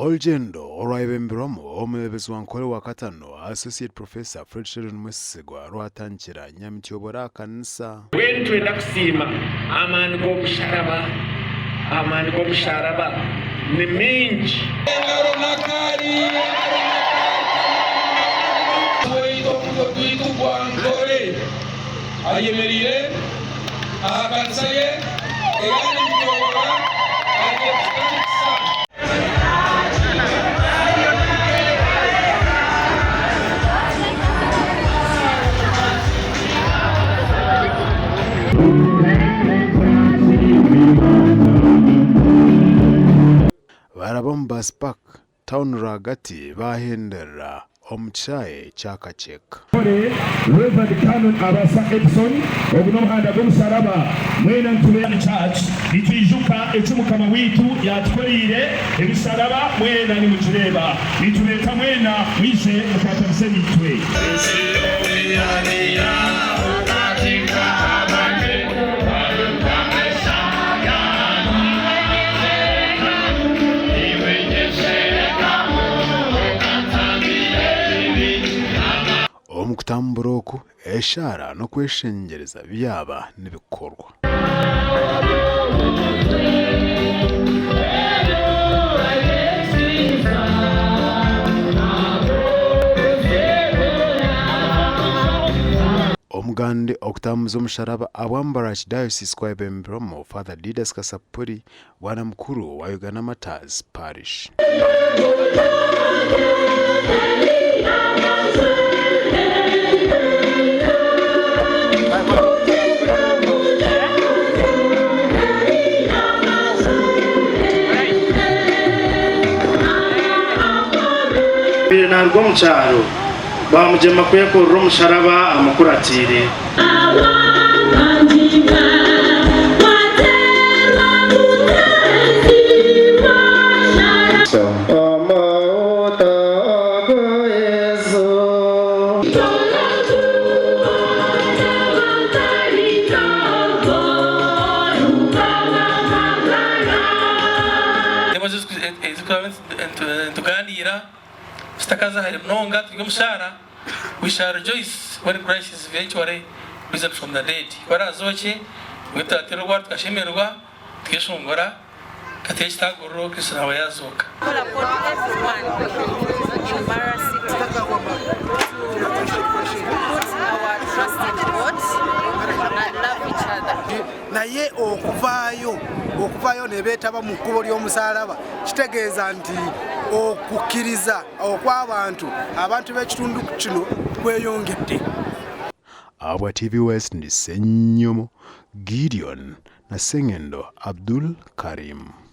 Orugyendo orwayebemberwamu omureeberezi wa Nkore wa Katano, Associate Professor Fred Sheldon Mwesigwa rwatandikira Nyamityobora aha kanisa. Mbwenu nitwenda kusiima amaani g'omusharaba. Amaani g'omusharaba ni maingi. Engaro n'akaari, engaro n'akaari k'amaani. Waitu omutwe gwaitu gwa Nkore ayemereire aha kanisa ye eya Nyamityobora agiire kugitandikisa. Baaraba omu Bus Park, tauni rwagati baahenderera omu kishaayi kya Kakyeka. Rev. Canon Arasa Edson, Ogu n'omuhanda gw'omusharaba. Mwena nitube. Church nitwijuka eki Mukama waitu yaatukoreire, emisharaba mwena nimugireeba. Nitubeeta mwena mwije mukwatanise naitwe. Omu kutambura oku, eshaara n'okweshengyereza byaba nibikorwa. Omugande okutambuza omusharaba ahabwa Archdiocese kwayebemberwamu Father Didas Kasapuri, Bwana Mukuru wa Uganda Martyrs Parish. Obaire naaruga omu kyaro, baamugyema kwekorera omusharaba amukuratiire. Tutakaza hare munonga turi omu shaara, we shall rejoice when Christ is eventually risen from the dead. Ku arazookye, nibwo turateera orwari tukashemererwa, tukeshongora, tukateera ekitaaguriro Kristo naaba yaazooka. Call upon everyone in Mbarara City to put our trust in God and love each other. Naye okuvaayo okuvaayo ne beetaba mu kkubo ly'omusaalaba kitegeeza nti okukkiriza okw'abantu abantu b'ekitundu kino kweyongedde. Ahabwa TV West ndi Ssenyomo Gideon na Ssengendo Abdul Karim.